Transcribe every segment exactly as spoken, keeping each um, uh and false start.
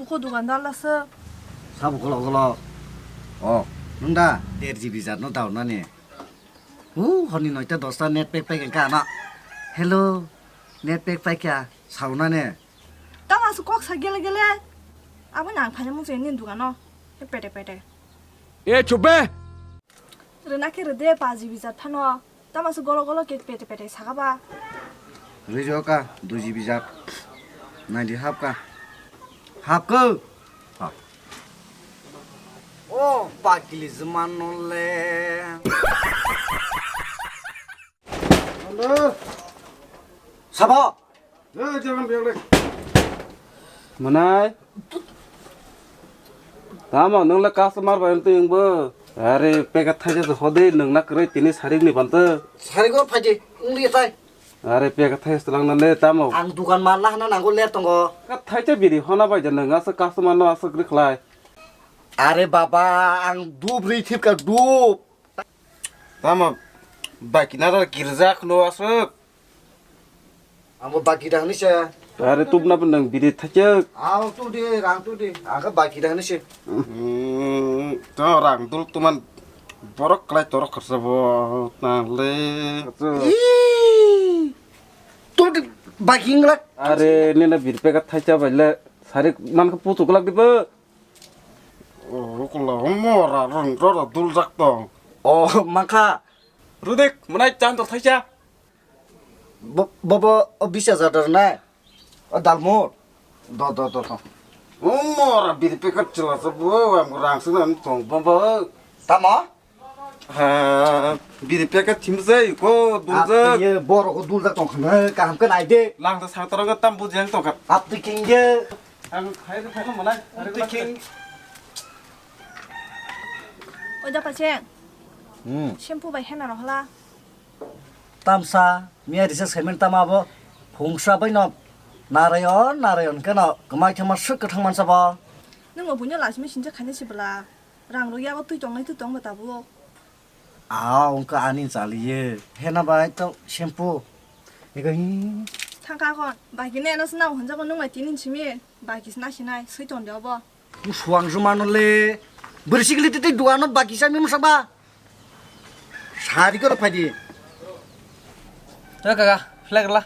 Buko dukandar lasa. Sabo golo golo. Oh, nwng da? Der G B jat no daw nani. Hu, honi noita dosta net pack pack engka ana. Hello, net pack pack ya, sauna ne. Tama su kok sa gele gele. Abo nang phanya mung se ni dukano. Pete pete. E chubbe. Rwna khe rwde, paji bijat phano. Tama se golo golo khe pete pete saka ba. Rwjo ka, duji bijat. Naidi hap ka. Hap ko. Hap. Oh, pakili jemano le. Ando. Sabo. Manai. Tamo nwng le customer bai wng twi wngbo. Are peka thaisa se hodi nwng na kwrwi tini sarik ni banto. Sarik o phaidi wng li tai. Are peka thaisa twlang na le tamo. Ang dukan mal lahana nango le tongo. Ka thaisa biri hona bai ja nwng asa customer no asa kwrwi khlai. Are baba ang dub ri thip ka dub. Tamo baki na da girja khno aswk. Ang bo baki da hwnwi se. Are tubna bo nwng biri thachak. Aw tu di, rang tu di. Ang khe baki da hwnwi se. Hmm, to rang dul tuman borok klai torok khorsa bo tang le. Ih, tu di baki ngla. Are nina biri peka thacha bai le sarik man khe putu glak di bo. Oh, kula mora rang rora dul jak tong. Oh, makha. Rudik, mwnai chan to thaisa. Bo, bo, bo, o bis hajar dar nai. O dalmut. Do, do, do, do. O mora biri packet chila sa bo, am rang sina am tong bo bo. Tamo? Ha, biri packet chim sai ko dul jak. Ye boro ko dul jak tong khna, kaham khe nai de. Lang ta sang tarang tam bu jeng tong kha. Ap ti king ye. Ang khai khai mwnai. Ap ti king. Oja pacheng. Hmm. Shampoo bai hena rohla. Tamsa, miya risa semen tama bo phungsa bai no narayon narayon keno kwmai thangma swk kwthang mansa bo. Nwng bo buino lachimi sincha khaina si bwla. Rang rok yago twi tongnai twi tongbo tabuk. Ah, ongka ani chaliye. Hena bai to shampoo. Ego hi. Thangka kon, bagi ne no sna hunjago nwng bai tinin simi. Bagi sna sinai, swi tong de obo. Suang jumano le. Bwrwi sikli tei duano baki sami masa ba. Sari koro phadi. Te kaka, flag la.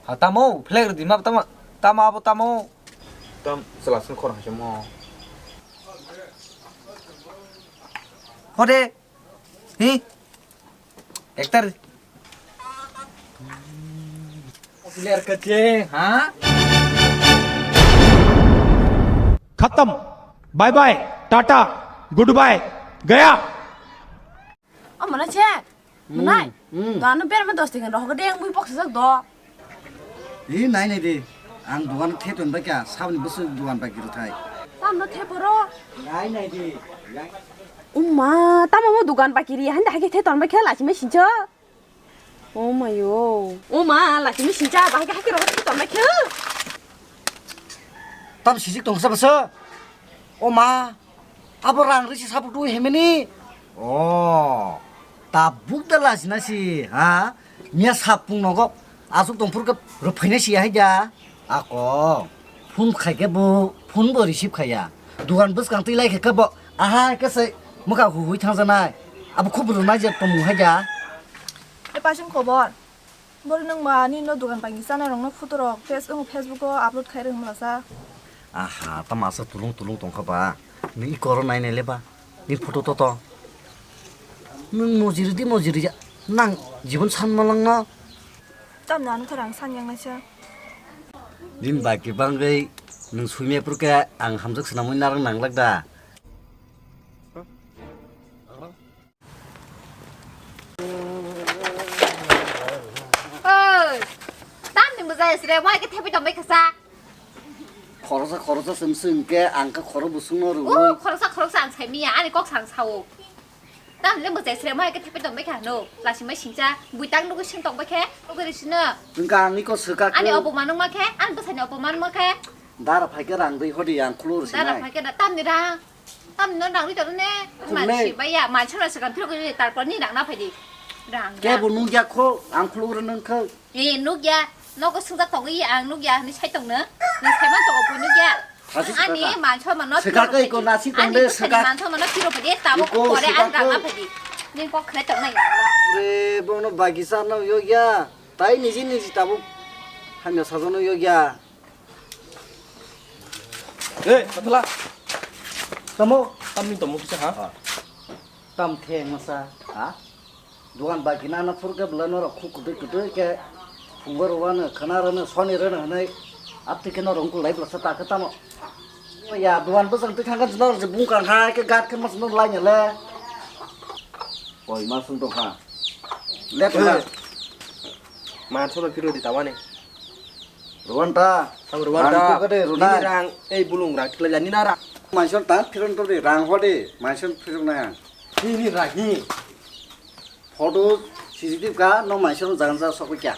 Ha tamo, flag di ma tamo. Tamo abo tamo. Tam selasing khor hase mo. Hode. Hi. Ektar. Player kecil, ha? Khatam. Bye bye. Tata. Goodbye. Gaya. Oh, mana cek? Mana? Hmm. Doano berma dos tikan rohok de yang bui box sak do. Ih, nai nai di. Ang dukan the ton bai kha, sabni bwswk dukan bai kiri thai. Tamno the poro? Nai nai di. Umma, tamo mo dukan bai kiri, hande hake the ton bai kha, lachimai sincha. Oh my yo. Oh ma, lachimai sincha, bai hake hake rohok the ton bai kha. Tam sijik tong sa basa. Oh ma. Abo rang risi sabu tu hemeni. Oh, tabuk da lachina si, ha? Miya sapung nogo asuk tongphur ke ruphaina si hai da. Ako, phone khai ke bo, phone bo receive khaya. Dukan bwskang twi lai khe ke bo, aha ke se mukha huhui thangjanai. Abo khub rwnai je tongmung hai da. E pasing khobor. Bori nang ba nini no dukan bai ni chana rok no photo rok face-, Facebook o upload khai rwng masa. Aha, tamo asa tulung tulung tong kha ba. Nini koro nai nai le ba. Nini photo to to. Nwng mojiri di mojiri ya. Nang jibon san malang no. Tam na nung kharang san yang naisa. Nini bai khe bangwi nwng sui me pur khe ang hamjak swnamwi narang nang lak da. Oi, tamni bwjai sre, mo hai khe thepui tongbai khasa. Khoroksa khoroksa se mswng khe ang khe khorok bwswngno rwui. O, khoroksa khoroksa ang sai miya, ani kok sa ang sao. Tamni le bwjai sre, mo hai khe thepui tongbai kha no, lasimai singcha, buitang nugui sing tongbai khe, nugui risino. Nwng khe angni kok swkak. Ani opoman wngma khe, ani bwsani opoman wngma khe. Dara phai khe rang rwi hodi ang khuluk rwsinai. Dara phai khe da, tamni rang. Tamni no rang rwi tongno ne? Khuluk ne. Mansi baya, mansi no swkang phirok rwi, tarpor ni rang na phai di. Rang ya. Kebo nukya kho, ang khuluk rw nang kho. Eh, nukya. Nogo swngjak tongwi ang nukya hwnwi sai tongno. Nwng saiman tongo bui nukya. Hasi Ani swkakha. Man soi mano Swkakha piro iko phaidi. Nasi Ani tongde bwsani swkak. Man soi mano piro phaidi. Tabuk Iko pore ang swkakha. Rang na phaidi. Nini kok khlai tongnai. Ure bono bagisa no yogya. Tai niji niji tabuk hamya sajano yogya. Ei, pathala. Tamo. Tamni tomo kisa ha? Ah. Tam theng masa. Ha? Duan bai kina na phur ke bela norok khuk kutui kutui ke phungo rwano khana rwano soni rwano hwnwi aptwi ke norok wngkuk lai bela sa ta khe tamo. Ya duan bwsang twi thang khe norok je bung kang hai ke gat khe mas norok lai nya le. Oi ma sung tong kha. Le tong kha. Hey. Man sono phiro di tawani. Rwanta. Ang rwanta. Rang kuk kade runa. Nini rang, ei bulung rang thikla jani na rang. Mansion ta phiron to de rang hode mansion phirona. Nini rang hi. Photo C C T V ka no mansion jagan ja sokya.